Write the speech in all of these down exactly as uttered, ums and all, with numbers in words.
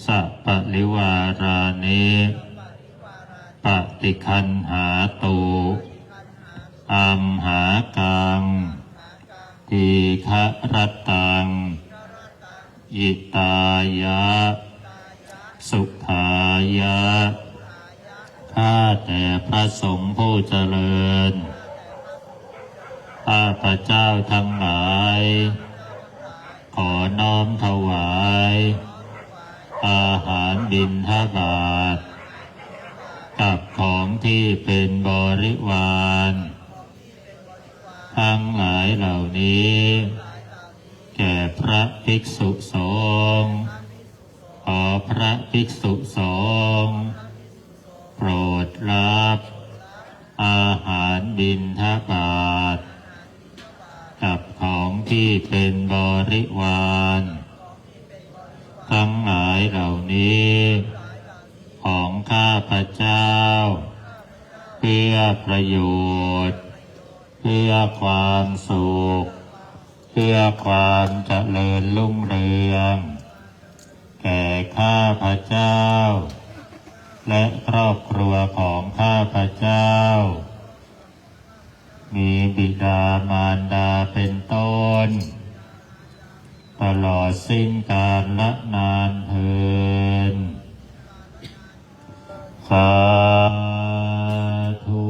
saparivārāni paṭiggaṇhātu amhākaṃ dīgharattaṃ hitāya sukhāya. ข้าแต่พระสงฆ์ผู้เจริญ ข้าพเจ้าทั้งหลาย ขอน้อมถวาย อาหารบิณฑบาต กับของที่เป็นบริวาร ทั้งหลายเหล่านี้ แก่พระภิกษุสงฆ์ ขอพระภิกษุสงฆ์ โปรดรับ อาหารบิณฑบาต กับของที่เป็นบริวาร ทั้งหลายเหล่านี้ ของข้าพเจ้า เพื่อประโยชน์ เพื่อความสุข เพื่อความเจริญรุ่งเรือง แก่ข้าพเจ้า และครอบครัวของข้าพเจ้า มีบิดามารดาเป็นต้น ตลอดสิ้นกาลนานเทอญ สาธุ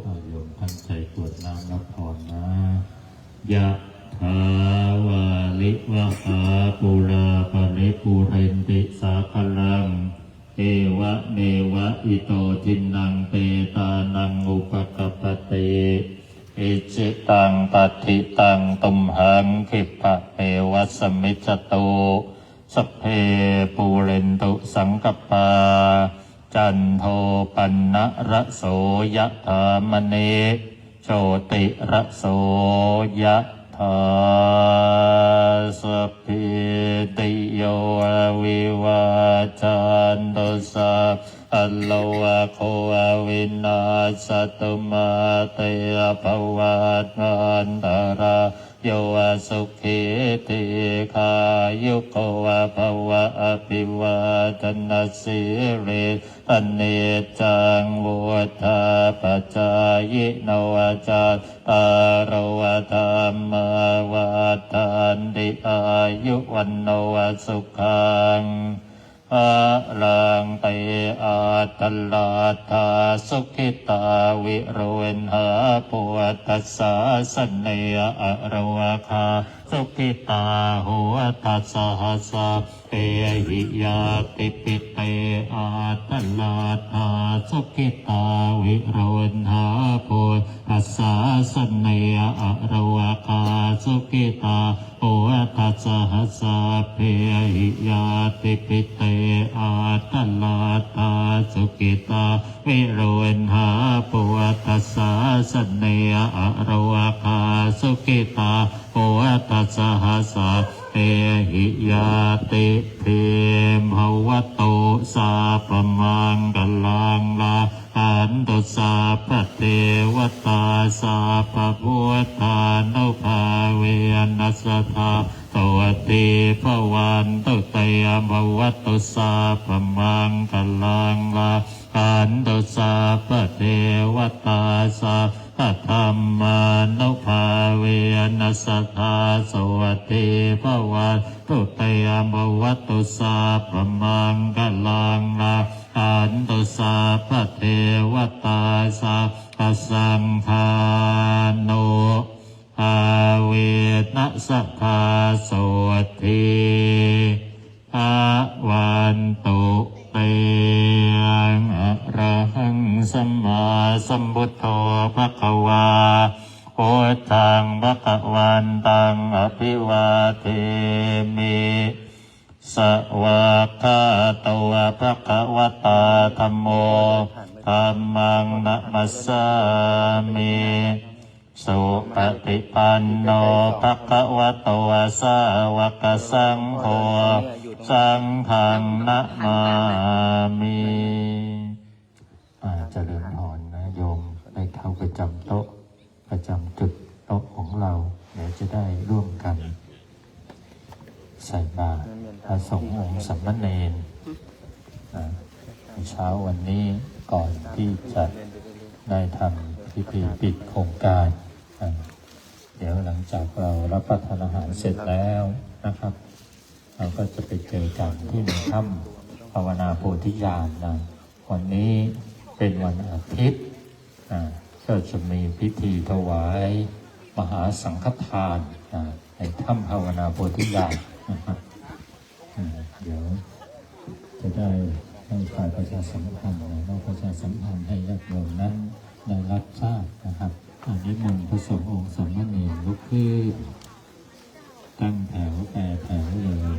อาโยมตั้งใจกรวดน้ำรับพรนะ Yathā vārivahā pūrā paripūrenti sāgaraṃ, evameva ito dinnaṃ petānaṃ upakappati. Icchitaṃ patthitaṃ tumhaṃ khippameva samijjhatu. Sabbe pūrentu saṅkappā, cando paṇṇaraso yathā, maṇi jotiraso yathā. Sabbītiyo vivajjantu, sabbarogo vinassatu, mā te bhavatvantarāyo, sukhī dīghāyuko bhava. Abhivādanasīlissa niccaṃ vuḍḍhāpacāyino, cattāro dhammā vaḍḍhanti, āyu vaṇṇo sukhaṃ balaṃ. Te atthaladdhā sukhitā viruḷhā buddhasāsane, arogā sukhitā hotha saha sabbehi ñātibhi. Te atthaladdhā sukhitā viruḷhā buddhasāsane, arogā sukhitā hotha saha sabbehi ñātibhi. Te atthaladdhā sukhitā viruḷhā buddhasāsane, arogā sukhitā hotha saha sabbehi ñātibhi. Bhavatu sabbamaṅgalaṃ, rakkhantu sabbadevatā, sabbabuddhānubhāvena sadā sotthī bhavantu te. Bhavatu sabbamaṅgalaṃ, rakkhantu sabbadevatā, sabbadhammānubhāvena sadā sotthī bhavantu te. Bhavatu sabbamaṅgalaṃ, rakkhantu sabbadevatā, sabbasaṅghānubhāvena sadā sotthī bhavantu te. Arahaṃ sammāsambuddho bhagavā, buddhaṃ bhagavantaṃ abhivādemi. Svākkhāto bhagavatā dhammo, dhammaṃ namassāmi. Supaṭipanno bhagavato sāvakasaṅgho, saṅghaṃ namāmi. อ่า เจริญพรนะ โยมได้เข้าประจำโต๊ะ ประจำจุดโต๊ะของเรา เดี๋ยวจะได้ร่วมกัน ใส่บาตรพระสงฆ์องค์สามเณร อ่า ในเช้าวันนี้ก่อนที่จะได้ทำพิธีปิดโครงการ อ่า เดี๋ยวหลังจากเรารับประทานอาหารเสร็จแล้วนะครับ เราก็จะไปเจอกันที่ในถ้ำภาวนาโพธิญาณนะ วันนี้เป็นวันอาทิตย์ อ่า ก็จะมีพิธีถวายมหาสังฆทาน อ่า ในถ้ำภาวนาโพธิญาณนะครับ อ่า เดี๋ยวจะได้ให้ฝ่ายประชาสัมพันธ์นะ ก็ประชาสัมพันธ์ให้ญาติโยมนั้นได้รับทราบนะครับ อ่า นิมนต์พระสงฆ์องค์สามเณรลุกขึ้น ตั้งแถวแปรแถวเลย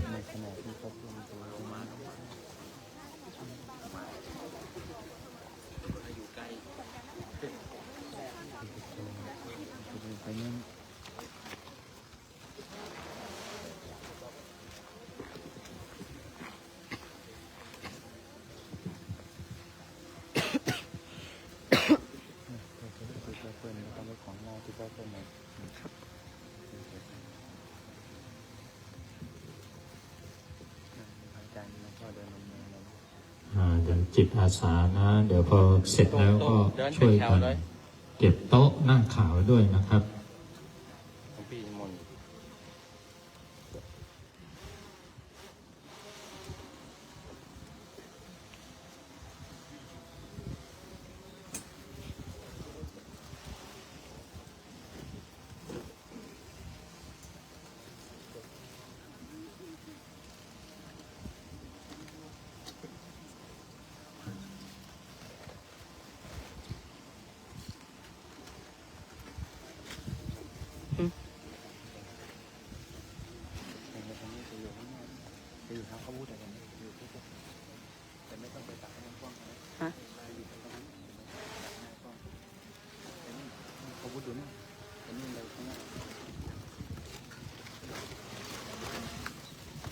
อ่า เดี๋ยวจิตอาสานะ เดี๋ยวพอเสร็จแล้วก็ เดินเป็น ช่วยกัน แถวเลย เก็บโต๊ะหน้าขาวด้วยนะครับ ของพี่มนต์ ฮะ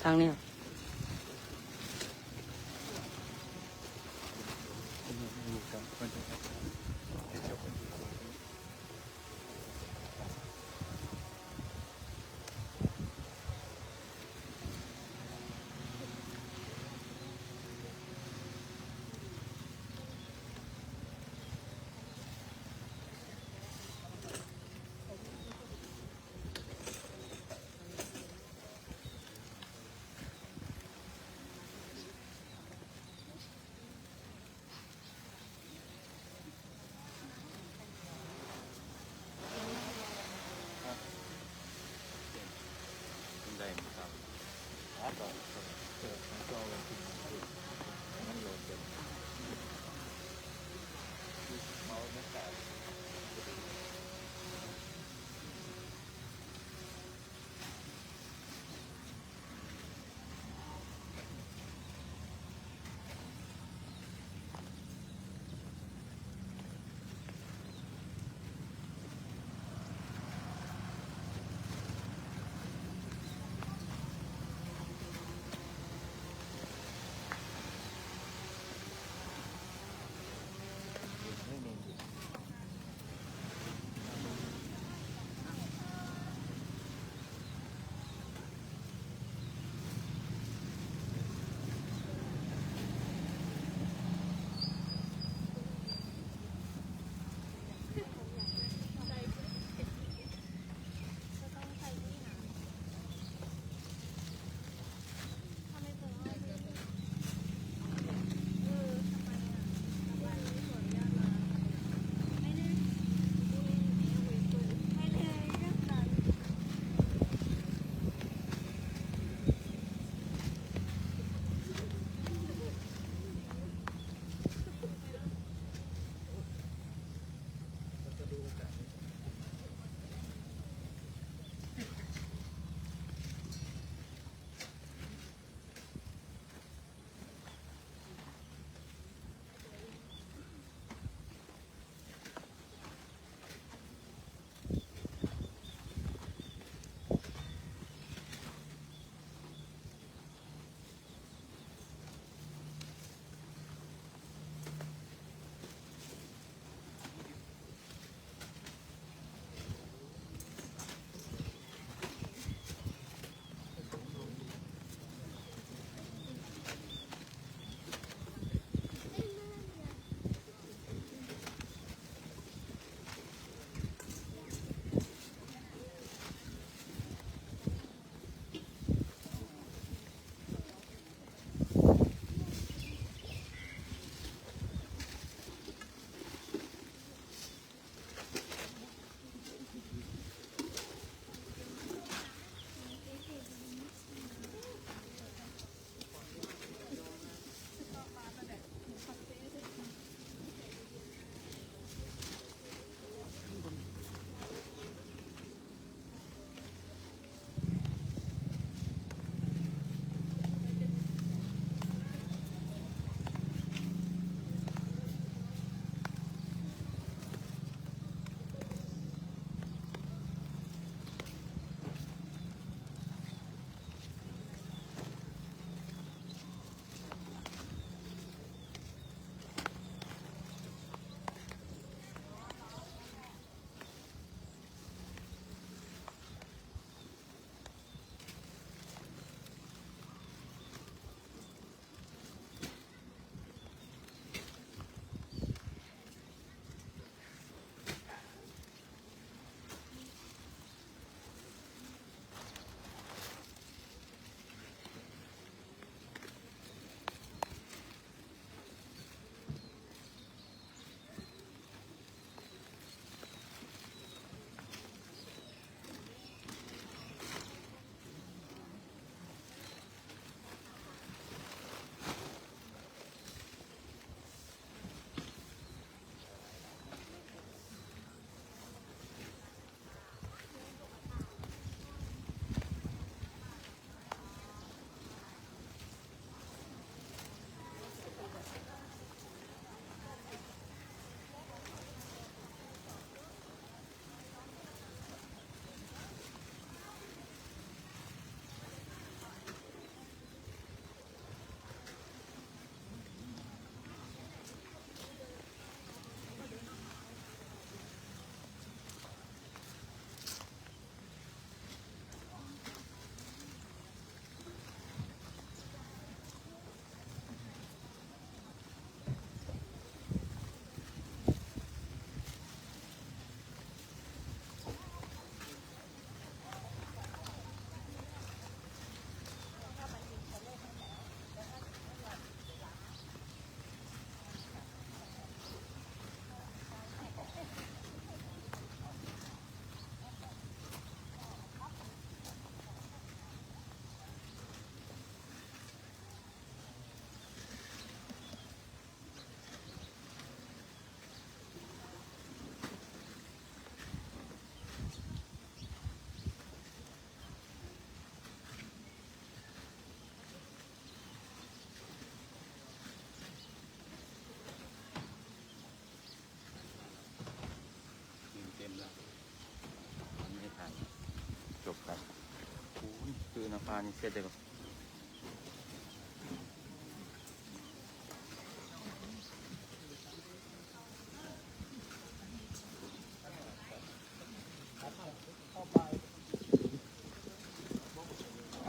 ทางนี้ เ Apa ini saya jago.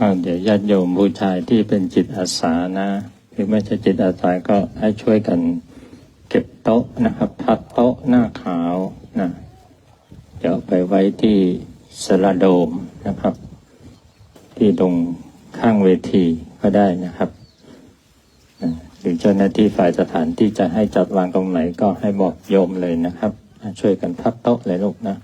อ่า เดี๋ยวญาติโยมผู้ชายที่เป็นจิตอาสานะ หรือไม่ใช่จิตอาสาก็ให้ช่วยกันเก็บโต๊ะนะครับ พับโต๊ะหน้าขาวนะ เดี๋ยวไปไว้ที่สระโดมนะครับ ที่ตรงข้างเวทีก็ได้นะครับ อ่า หรือเจ้าหน้าที่ฝ่ายสถานที่จะให้จัดวางตรงไหนก็ให้บอกโยมเลยนะครับ อ่า ช่วยกันพับโต๊ะเลยลูกนะ